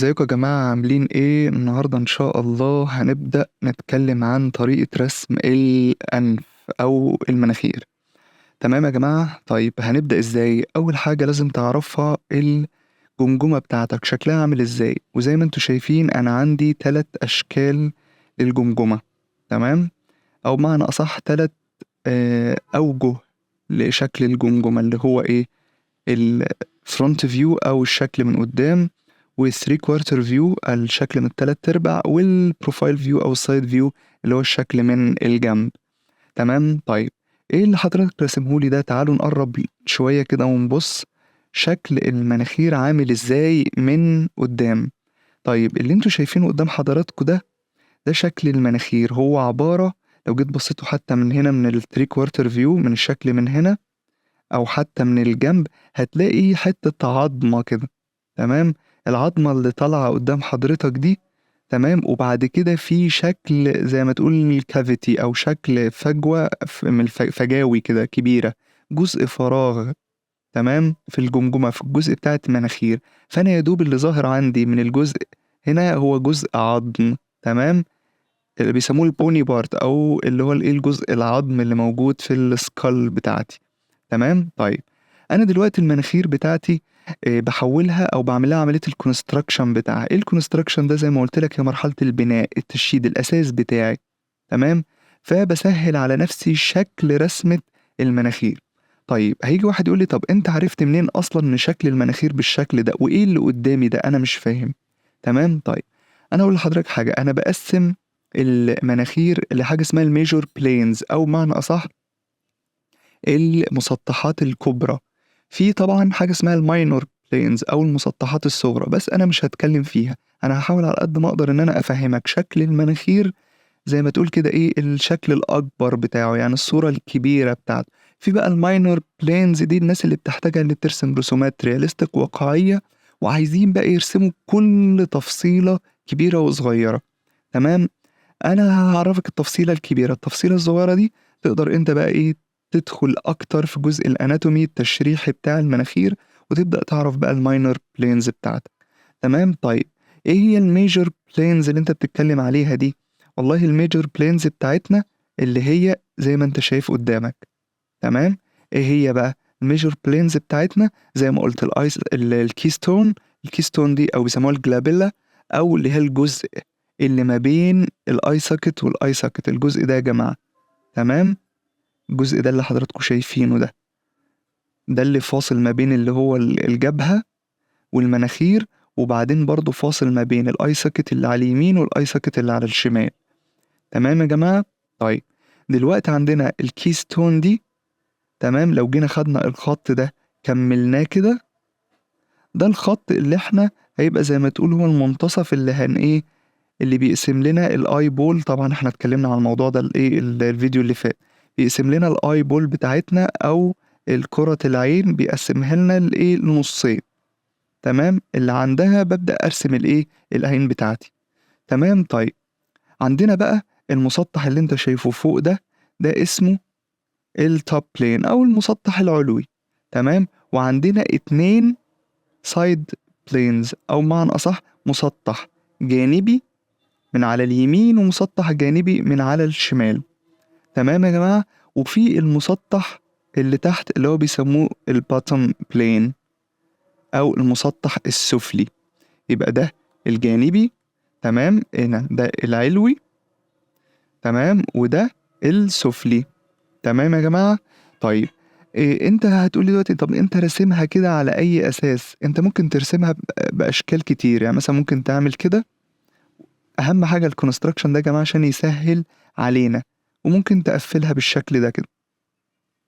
ازيكم يا جماعة، عاملين ايه النهاردة؟ ان شاء الله هنبدأ نتكلم عن طريقة رسم الأنف او المناخير. تمام يا جماعة؟ طيب هنبدأ ازاي؟ اول حاجة لازم تعرفها الجمجمة بتاعتك شكلها عامل ازاي. وزي ما انتوا شايفين انا عندي 3 اشكال للجمجمة، تمام؟ او بمعنى اصح 3 اوجه لشكل الجمجمة، اللي هو ايه؟ ال front view او الشكل من قدام، وال three quarter view الشكل من التلات ارباع، وال profile view او ال side view اللي هو الشكل من الجنب. تمام؟ طيب ايه اللي حضرتك راسمهولي ده؟ تعالوا نقرب شوية كده ونبص شكل المناخير عامل ازاي من قدام. طيب اللي انتوا شايفينه قدام حضراتكم ده شكل المناخير. هو عبارة لو جيت بصيتوا حتى من هنا من ال three quarter view، من الشكل من هنا او حتى من الجنب، هتلاقي حتة عظمة كده، تمام؟ العظمة اللي طالعة قدام حضرتك دي، تمام؟ وبعد كده في شكل زي ما تقول cavity او شكل فجوة من فجاوي كده كبيرة، جزء فراغ، تمام؟ في الجمجمة في الجزء بتاعت المناخير. فأنا يا دوب اللي ظاهر عندي من الجزء هنا هو جزء عظم، تمام؟ اللي بيسموه ال bony part او اللي هو الايه، الجزء العظم اللي موجود في ال skull بتاعتي، تمام؟ طيب انا دلوقتي المناخير بتاعتي بحولها او بعمل لها عملية ال construction بتاعها. ايه ال construction ده؟ زي ما قلت لك هي مرحلة البناء، التشييد، الاساس بتاعي، تمام؟ فبسهل على نفسي شكل رسمه المناخير. طيب هيجي واحد يقول لي طب انت عرفت منين اصلا ان شكل المناخير بالشكل ده، وايه اللي قدامي ده؟ انا مش فاهم. تمام؟ طيب انا اقول لحضرتك حاجة، انا بقسم المناخير لحاجة اسمها ال major planes، او معنى اصح المسطحات الكبرى. في طبعا حاجة اسمها ال minor planes او المسطحات الصغرى، بس انا مش هتكلم فيها. انا هحاول على قد ما اقدر ان انا افهمك شكل المناخير زي ما تقول كده ايه الشكل الاكبر بتاعه، يعني الصورة الكبيرة بتاعته. في بقى ال minor planes دي الناس اللي بتحتاجها اللي بترسم رسومات realistic واقعية، وعايزين بقى يرسموا كل تفصيلة كبيرة وصغيرة، تمام؟ انا هعرفك التفصيلة الكبيرة، التفصيلة الصغيرة دي تقدر انت بقى ايه تدخل اكتر في جزء ال anatomy التشريحي بتاع المناخير، وتبدأ تعرف بقى ال minor planes بتاعتك، تمام؟ طيب ايه هي ال major planes اللي انت بتتكلم عليها دي؟ والله ال major planes بتاعتنا اللي هي زي ما انت شايف قدامك، تمام؟ ايه هي بقى ال major planes بتاعتنا؟ زي ما قلت الايس ال keystone، ال keystone دي او بيسموها ال glabella، او اللي هي الجزء اللي ما بين ال eye socket وال eye socket، الجزء ده يا جماعة، تمام؟ الجزء ده اللي حضراتكم شايفينه ده، ده اللي فاصل ما بين اللي هو الجبهة والمناخير، وبعدين برضو فاصل ما بين ال eye socket اللي على اليمين وال eye socket اللي على الشمال، تمام يا جماعة؟ طيب دلوقتي عندنا ال keystone دي، تمام؟ لو جينا خدنا الخط ده كملناه كده، ده الخط اللي احنا هيبقى زي ما تقول هو المنتصف اللي هن ايه اللي بيقسم لنا ال eyeball. طبعا احنا اتكلمنا عن الموضوع ده الايه الفيديو اللي فات، بيقسم لنا ال eyeball بتاعتنا او الكرة العين، بيقسمها لنا الايه لنصين، تمام؟ اللي عندها ببدأ ارسم الايه العين بتاعتي، تمام؟ طيب عندنا بقى المسطح اللي انت شايفه فوق ده، ده اسمه ال top plane او المسطح العلوي، تمام؟ وعندنا 2 side planes، او معنى اصح مسطح جانبي من على اليمين ومسطح جانبي من على الشمال، تمام يا جماعة؟ وفي المسطح اللي تحت اللي هو بيسموه ال bottom plane او المسطح السفلي، يبقى ده الجانبي، تمام؟ هنا ده العلوي، تمام؟ وده السفلي، تمام يا جماعة؟ طيب إيه انت هتقولي دلوقتي طب انت راسمها كده على اي اساس؟ انت ممكن ترسمها باشكال كتير، يعني مثلا ممكن تعمل كده. اهم حاجة ال construction ده يا جماعة عشان يسهل علينا، وممكن تقفلها بالشكل ده كده،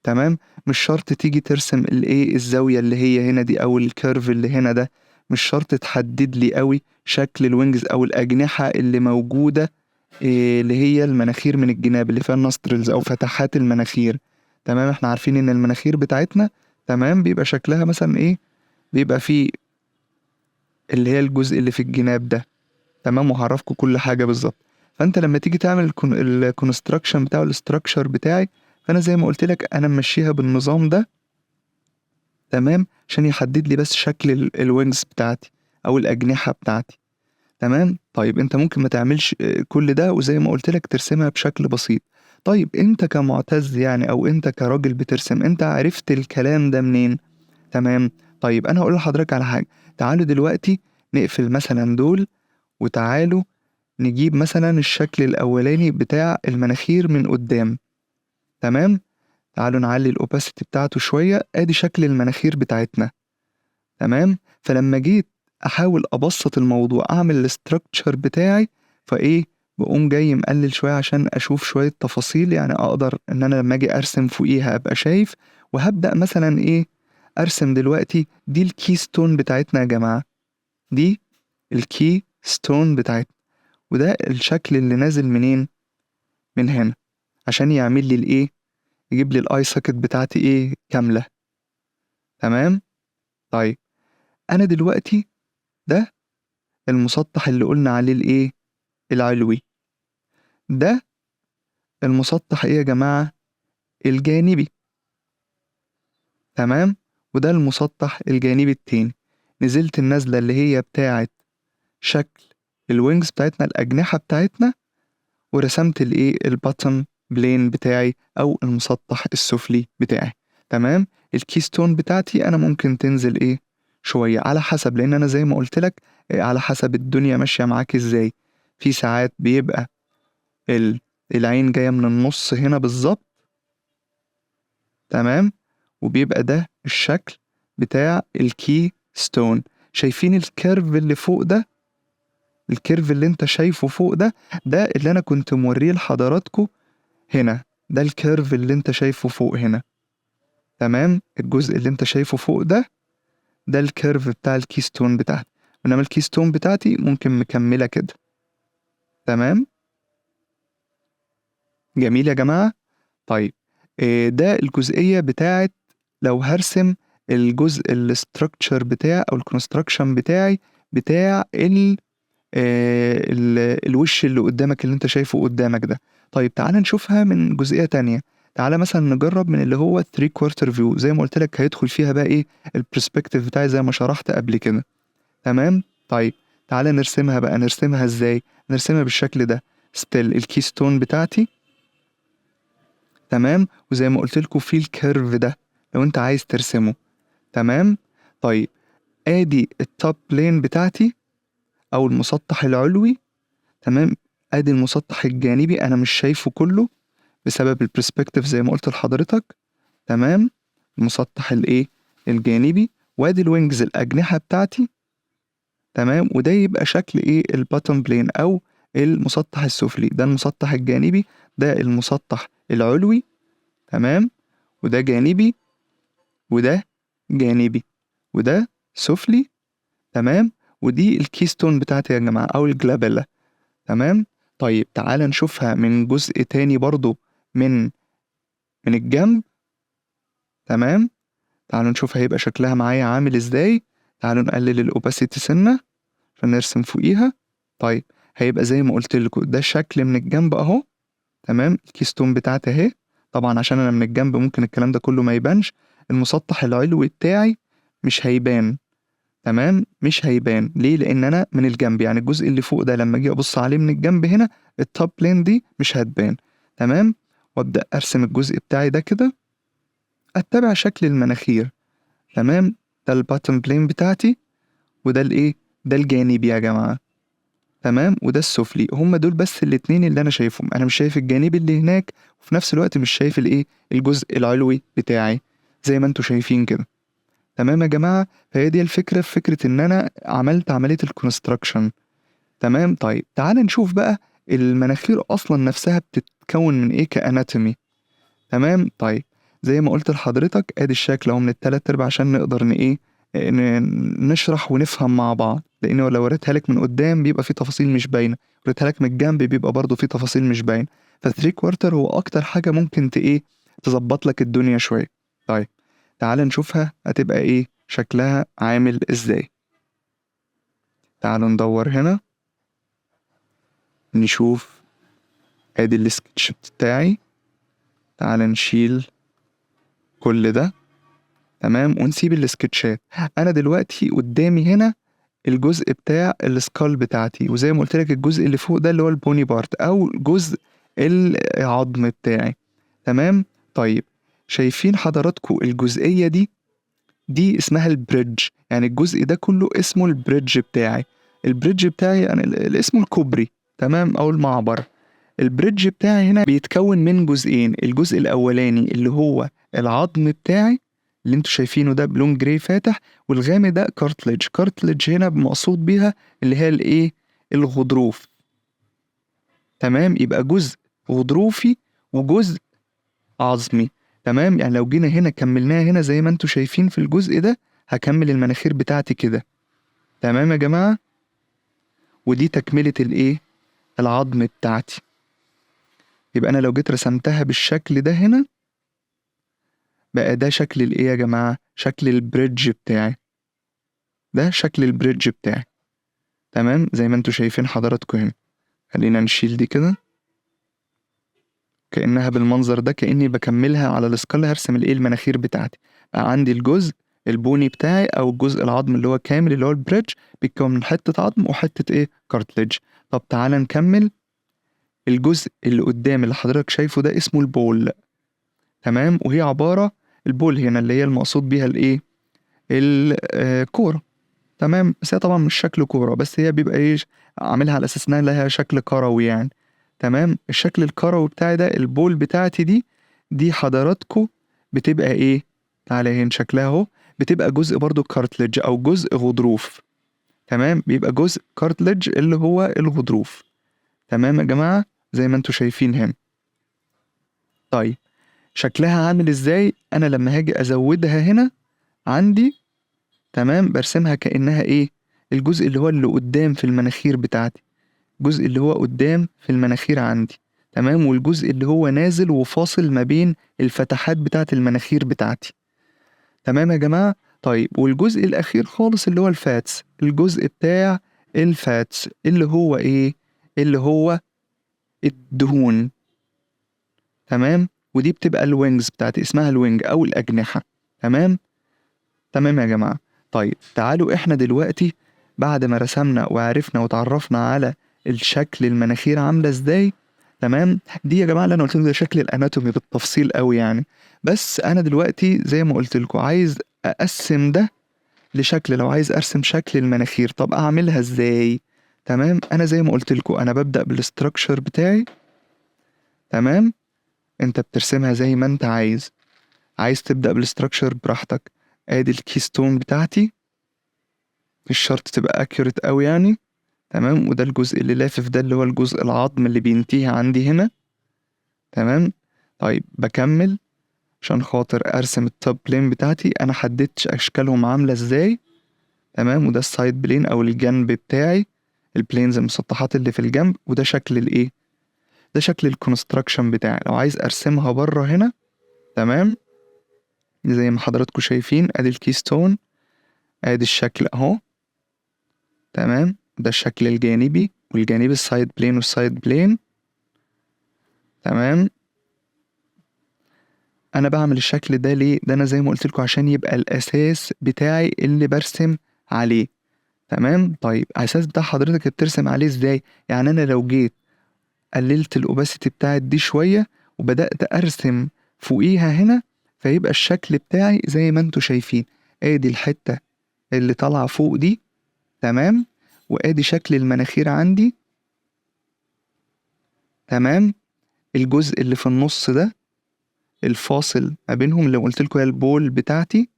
تمام؟ مش شرط تيجي ترسم الايه الزاوية اللي هي هنا دي او ال curve اللي هنا ده، مش شرط تحدد لي قوي شكل ال wings او الاجنحة اللي موجودة، اللي هي المناخير من الجناب اللي فيها ال nostrils او فتحات المناخير، تمام؟ احنا عارفين ان المناخير بتاعتنا، تمام، بيبقى شكلها مثلا ايه، بيبقى فيه اللي هي الجزء اللي في الجناب ده، تمام؟ وهعرفكم كل حاجة بالظبط. فانت لما تيجي تعمل ال construction بتاعه ال structure بتاعي، فانا زي ما قلت لك انا ممشيها بالنظام ده، تمام، عشان يحدد لي بس شكل ال wings بتاعتي او الاجنحة بتاعتي. تمام؟ طيب أنت ممكن ما تعملش كل ده، وزي ما قُلت لك ترسمها بشكل بسيط. طيب أنت كمُعتز يعني أو أنت كراجل بترسم، أنت عرفت الكلام ده منين؟ تمام؟ طيب أنا هاقول لحضرتك على حاجة، تعالوا دلوقتي نقفل مثلًا دول، وتعالوا نجيب مثلًا الشكل الأولاني بتاع المناخير من قدّام، تمام؟ تعالوا نعلّي ال opacity بتاعته شوية، آدي شكل المناخير بتاعتنا، تمام؟ فلمّا جيت أحاول أبسّط الموضوع، أعمل ال structure بتاعي، فإيه، باقوم جاي مقلل شوية عشان أشوف شوية تفاصيل، يعني أقدر إن أنا لمّا آجي أرسم فوقيها أبقى شايف، وهابدأ مثلًا إيه، أرسم دلوقتي دي ال keystone بتاعتنا يا جماعة، دي ال keystone بتاعتنا، وده الشكل اللي نازل منين؟ من هنا، عشان يعمل لي الإيه، يجيب لي ال eye socket بتاعتي إيه، كاملة. تمام؟ طيب أنا دلوقتي ده المسطح اللي قُلنا عليه الإيه، العلوي. ده المسطح إيه يا جماعة؟ الجانبي. تمام؟ وده المسطح الجانبي التاني. نزلت النزلة اللي هي بتاعة شكل ال wings بتاعتنا، الأجنحة بتاعتنا، ورسمت الإيه، ال bottom plane بتاعي أو المسطح السفلي بتاعي. تمام؟ ال keystone بتاعتي أنا ممكن تنزل إيه، شوية على حسب، لأن أنا زي ما قُلت لك على حسب الدنيا ماشية معاك إزاي. في ساعات بيبقى العين جاية من النُص هنا بالضبط. تمام؟ وبيبقى ده الشكل بتاع ال keystone. شايفين ال curve اللي فوق ده؟ ال curve اللي أنت شايفه فوق ده، ده اللي أنا كنت موريه لحضراتكم هنا، ده ال curve اللي أنت شايفه فوق هنا. تمام؟ الجزء اللي أنت شايفه فوق ده، ده ال curve بتاع ال keystone بتاعتي، إنما ال keystone بتاعتي ممكن مكملة كده. تمام؟ جميل يا جماعة؟ طيب ده الجزئية بتاعة لو هارسم الجزء ال structure بتاع أو ال construction بتاعي بتاع ال ال الوش اللي قدامك اللي أنت شايفه قدامك ده. طيب تعالَ نشوفها من جزئية تانية، تعالَ مثلًا نجرب من اللي هو 3 quarter view، زي ما قُلت لك هيدخل فيها بقى إيه، ال perspective بتاعي زي ما شرحت قبل كده. تمام؟ طيب تعالَ نرسمها بقى، نرسمها إزاي؟ نرسمها بالشكل ده، still ال keystone بتاعتي، تمام؟ وزي ما قُلت لكم في ال curve ده لو أنت عايز ترسمه. تمام؟ طيب آدي ال top plane بتاعتي أو المسطح العلوي، تمام؟ آدي المسطح الجانبي أنا مش شايفه كله بسبب ال perspective زي ما قُلت لحضرتك، تمام؟ المسطح الإيه، الجانبي، وآدي ال wings الأجنحة بتاعتي، تمام؟ وده يبقى شكل إيه، ال bottom plane أو المسطح السفلي، ده المسطح الجانبي، ده المسطح العلوي، تمام؟ وده جانبي، وده جانبي، وده سفلي، تمام؟ ودي ال keystone بتاعتي يا جماعة أو ال glabella، تمام؟ طيب تعالَ نشوفها من جزء تاني برضه من الجنب، تمام؟ تعالوا نشوف هيبقى شكلها معايا عامل إزاي. تعالوا نقلل ال opacity سِنّة عشان نرسم فوقيها. طيب هيبقى زي ما قُلت لكم ده شكل من الجنب أهو، تمام؟ ال keystone بتاعتي أهي، طبعًا عشان أنا من الجنب ممكن الكلام ده كله ما يبانش، المسطح العلوي بتاعي مش هيبان، تمام؟ مش هيبان، ليه؟ لإن أنا من الجنب، يعني الجزء اللي فوق ده لمّا آجي أبُص عليه من الجنب هنا ال top plane دي مش هتبان، تمام؟ وأبدأ أرسم الجزء بتاعي ده كده، أتّبع شكل المناخير، تمام؟ ده ال bottom plane بتاعتي، وده الإيه، ده الجانبي يا جماعة، تمام؟ وده السفلي، هُم دول بس الاتنين اللي أنا شايفهم، أنا مش شايف الجانبي اللي هناك، وفي نفس الوقت مش شايف الإيه، الجزء العلوي بتاعي زي ما أنتم شايفين كده. تمام يا جماعة؟ فهي دي الفكرة في فكرة إن أنا عملت عملية ال construction. تمام؟ طيب تعالَ نشوف بقى المناخير أصلًا نفسها بتتكوّن من إيه ك anatomy. تمام؟ طيب زي ما قُلت لحضرتك آدي الشكل أهو من التلات أرباع عشان نقدر إيه، نشرح ونفهم مع بعض، لإن لو وريتها لك من قدّام بيبقى في تفاصيل مش باينة، وريتها لك من الجنب بيبقى برضه في تفاصيل مش باينة، ف3 quarter هو أكتر حاجة ممكن إيه، تضبّط لك الدنيا شوية. طيب تعالَ نشوفها هتبقى إيه، شكلها عامل إزاي. تعالوا ندوّر هنا. نشوف آدي الsketch بتاعي، تعالَ نشيل كل ده، تمام؟ ونسيب السكتشات. أنا دلوقتي قدّامي هنا الجزء بتاع ال skull بتاعتي، وزي ما قلت لك الجزء اللي فوق ده اللي هو ال bony part او جزء العظم بتاعي. تمام. طيب شايفين حضراتكم الجزئية دي؟ دي اسمها ال bridge، يعني الجزء ده كله اسمه ال bridge بتاعي. ال bridge بتاعي يعني اسمه الكوبري، تمام، او المعبر. ال bridge بتاعي هنا بيتكون من جزئين، الجزء الاولاني اللي هو العظم بتاعي اللي انتوا شايفينه ده بلون gray فاتح، والغامق ده cartilage. cartilage هنا مقصود بيها اللي هي الايه؟ الغضروف. تمام، يبقى جزء غضروفي وجزء عظمي. تمام، يعني لو جينا هنا كملناها هنا زي ما انتوا شايفين في الجزء ده، هكمل المناخير بتاعتي كده. تمام يا جماعة، ودي تكملة الايه؟ العظم بتاعتي. يبقى انا لو جيت رسمتها بالشكل ده هنا، بقى ده شكل الايه يا جماعة؟ شكل ال bridge بتاعي. ده شكل ال bridge بتاعي. تمام، زي ما انتوا شايفين حضراتكم هنا. خلينا نشيل دي كده كأنها بالمنظر ده، كأني بكملها على ال skull. هرسم الايه؟ المناخير بتاعتي. بقى عندي الجزء ال bony بتاعي او الجزء العظم اللي هو كامل اللي هو ال bridge، بيتكون من حتة عظم وحتة ايه؟ cartilage. طب تعالى نكمل. الجزء اللي قدام اللي حضرتك شايفه ده اسمه ال ball. تمام، وهي عبارة ال ball هنا اللي هي المقصود بيها الايه؟ الكورة. تمام، بس هي طبعا مش شكل كورة، بس هي بيبقى ايه؟ عاملها على اساس انها لها شكل كروي يعني. تمام، الشكل الكروي بتاعي ده ال ball بتاعتي دي حضراتكم بتبقى ايه؟ تعالى هنا شكلها اهو، بتبقى جزء برضو cartilage او جزء غضروف. تمام، بيبقى جزء cartilage اللي هو الغضروف. تمام يا جماعة، زي ما انتوا شايفين هنا. طيب شكلها عامل ازاي؟ انا لما هاجي ازودها هنا عندي، تمام، برسمها كأنها ايه؟ الجزء اللي هو اللي قدام في المناخير بتاعتي، الجزء اللي هو قدام في المناخير عندي. تمام، والجزء اللي هو نازل وفاصل ما بين الفتحات بتاعت المناخير بتاعتي. تمام يا جماعة. طيب والجزء الأخير خالص اللي هو ال fats، الجزء بتاع ال fats اللي هو ايه؟ اللي هو الدهون. تمام، ودي بتبقى ال wings بتاعتي، اسمها ال wing او الأجنحة. تمام، تمام يا جماعة. طيب تعالوا احنا دلوقتي بعد ما رسمنا وعرفنا وتعرفنا على الشكل المناخير عاملة ازاي. تمام، دي يا جماعة اللي انا قلت لكم ده شكل ال anatomy بالتفصيل قوي يعني، بس انا دلوقتي زي ما قلت لكم عايز اقسم ده لشكل، لو عايز ارسم شكل المناخير طب اعملها ازاي؟ تمام، انا زي ما قلت لكم انا ببدأ بال structure بتاعي. تمام، انت بترسمها زي ما انت عايز، عايز تبدأ بال structure براحتك. ادي ال keystone بتاعتي، مش شرط تبقى accurate قوي يعني. تمام، وده الجزء اللي لافف ده اللي هو الجزء العظم اللي بينتهي عندي هنا. تمام، طيب بكمل عشان خاطر ارسم ال top plane بتاعتي. انا حددت اشكالهم عاملة ازاي. تمام، وده ال side plane او الجنب بتاعي، ال planes المسطحات اللي في الجنب، وده شكل الايه؟ ده شكل ال construction بتاعي. لو عايز ارسمها بره هنا، تمام، زي ما حضراتكم شايفين ادي ال keystone، ادي الشكل اهو. تمام، ده الشكل الجانبي والجانبي ال side plane وال side plane. تمام، انا بعمل الشكل ده ليه؟ ده انا زي ما قلت لكم عشان يبقى الاساس بتاعي اللي برسم عليه. تمام، طيب الاساس بتاع حضرتك بترسم عليه ازاي؟ يعني انا لو جيت قللت ال opacity بتاعت دي شوية وبدأت ارسم فوقيها هنا، فيبقى الشكل بتاعي زي ما انتوا شايفين. ادي الحتة اللي طالعة فوق دي، تمام، وادي شكل المناخير عندي. تمام، الجزء اللي في النص ده الفاصل ما بينهم اللي قلت لكم هي ال ball بتاعتي،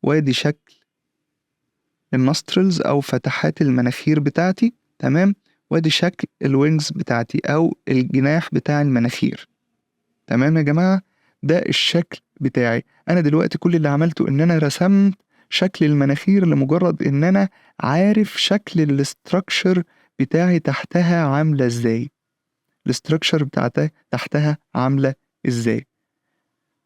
وادي شكل ال nostrils او فتحات المناخير بتاعتي. تمام، وادي شكل ال wings بتاعتي او الجناح بتاع المناخير. تمام يا جماعة، ده الشكل بتاعي. انا دلوقتي كل اللي عملته ان انا رسمت شكل المناخير لمجرد ان انا عارف شكل ال structure بتاعي تحتها عاملة ازاي، ال structure بتاعتها تحتها عاملة ازاي.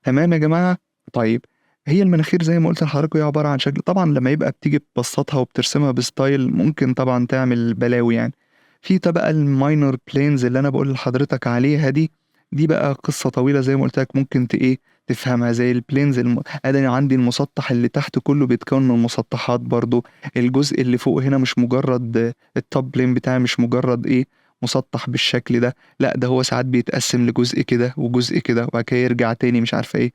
تمام يا جماعة. طيب هي المناخير زي ما قلت لحضراتكم هي عبارة عن شكل، طبعا لما يبقى بتيجي تبسطها وبترسمها ب style ممكن طبعا تعمل بلاوي يعني. في بقى ال minor planes اللي انا بقول لحضرتك عليها دي، دي بقى قصة طويلة زي ما قلت لك، ممكن ايه تفهمها، زي ال planes ادي عندي المسطح اللي تحت كله بيتكون من مسطحات برضو. الجزء اللي فوق هنا مش مجرد ال top plane بتاعي مش مجرد ايه مسطح بالشكل ده، لا ده هو ساعات بيتقسم لجزء كده وجزء كده وبعد كده يرجع تاني مش عارفه ايه،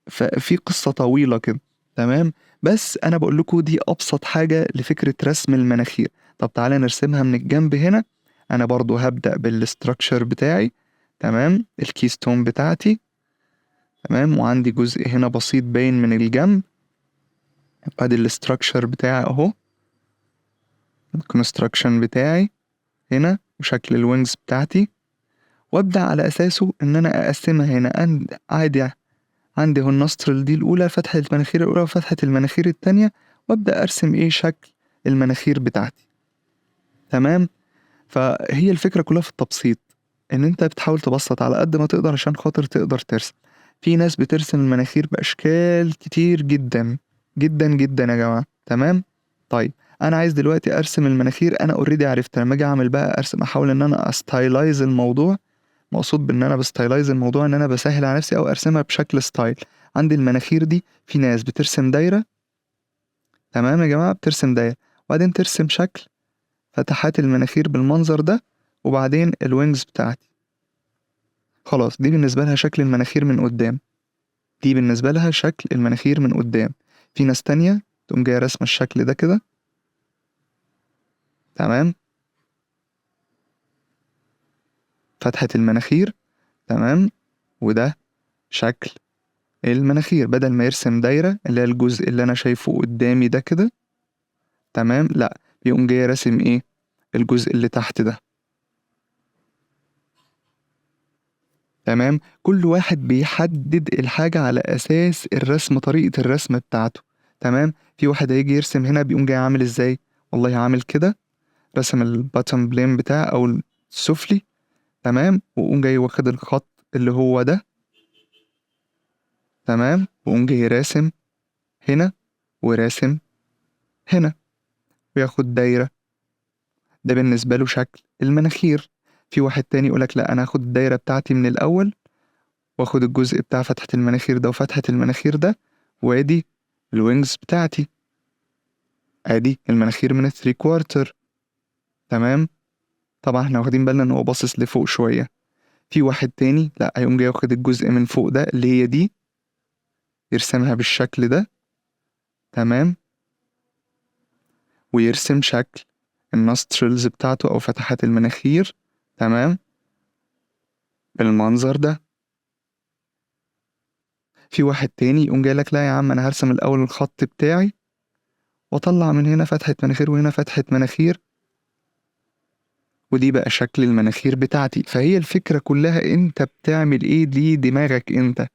ففي قصة طويلة كده. تمام، بس انا بقول لكم دي ابسط حاجة لفكرة رسم المناخير. طب تعالى نرسمها من الجنب هنا. انا برضو هبدا بال structure بتاعي، تمام، ال keystone بتاعتي، تمام، وعندي جزء هنا بسيط باين من الجنب، ادي ال structure بتاعي اهو، ال construction بتاعي هنا وشكل ال wings بتاعتي، وابدا على اساسه ان انا اقسمها هنا. عادي عندي هو ال nostril دي الاولى، فتحة المناخير الاولى وفتحة المناخير التانية، وابدا ارسم ايه شكل المناخير بتاعتي. تمام، فهي الفكرة كلها في التبسيط، ان انت بتحاول تبسط على قد ما تقدر عشان خاطر تقدر ترسم. في ناس بترسم المناخير باشكال كتير جدا جدا جدا يا جماعة. تمام، طيب انا عايز دلوقتي ارسم المناخير، انا already عرفت لما اجي اعمل بقى ارسم، احاول ان انا ا stylize الموضوع. مقصود بان انا ب stylize الموضوع ان انا بسهل على نفسي او ارسمها بشكل style. عندي المناخير دي في ناس بترسم دايرة، تمام يا جماعة، بترسم دايرة وبعدين ترسم شكل فتحات المناخير بالمنظر ده، وبعدين ال wings بتاعتي. خلاص دي بالنسبة لها شكل المناخير من قدام، دي بالنسبة لها شكل المناخير من قدام. في ناس تانية تقوم جاية رسمة الشكل ده كده، تمام، فتحة المناخير، تمام، وده شكل المناخير. بدل ما يرسم دايرة اللي هي الجزء اللي أنا شايفه قدامي ده كده، تمام، لا بيقوم جاي راسم إيه الجزء اللي تحت ده. تمام، كل واحد بيحدد الحاجة على أساس الرسم، طريقة الرسم بتاعته. تمام، في واحد هيجي يرسم هنا بيقوم جاي عامل إزاي؟ والله عامل كده، رسم ال bottom plane بتاعه أو السفلي، تمام، وقوم جاي واخد الخط اللي هو ده، تمام، وقوم جاي راسم هنا وراسم هنا وياخد دايرة. ده بالنسبة له شكل المناخير. في واحد تاني يقولك لا أنا هاخد الدايرة بتاعتي من الأول واخد الجزء بتاع فتحة المناخير ده وفتحة المناخير ده، وادي ال wings بتاعتي، ادي المناخير من ال three quarter. تمام، طبعا احنا واخدين بالنا ان هو باصص لفوق شوية. في واحد تاني لا هيقوم جاي واخد الجزء من فوق ده اللي هي دي، يرسمها بالشكل ده، تمام، ويرسم شكل ال nostrils بتاعته او فتحات المناخير، تمام، بالمنظر ده. في واحد تاني يقوم جاي لك لا يا عم انا هرسم الاول الخط بتاعي واطلع من هنا فتحة مناخير وهنا فتحة مناخير، ودي بقى شكل المناخير بتاعتي. فهي الفكرة كلها انت بتعمل ايه، دي دماغك انت،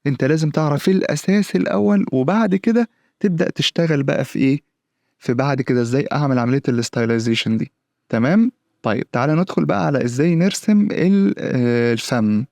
انت لازم تعرف الاساس الاول وبعد كده تبدأ تشتغل بقى في ايه، في بعد كده ازاي اعمل عملية ال stylization دي. تمام، طيب تعالى ندخل بقى على ازاي نرسم الفم.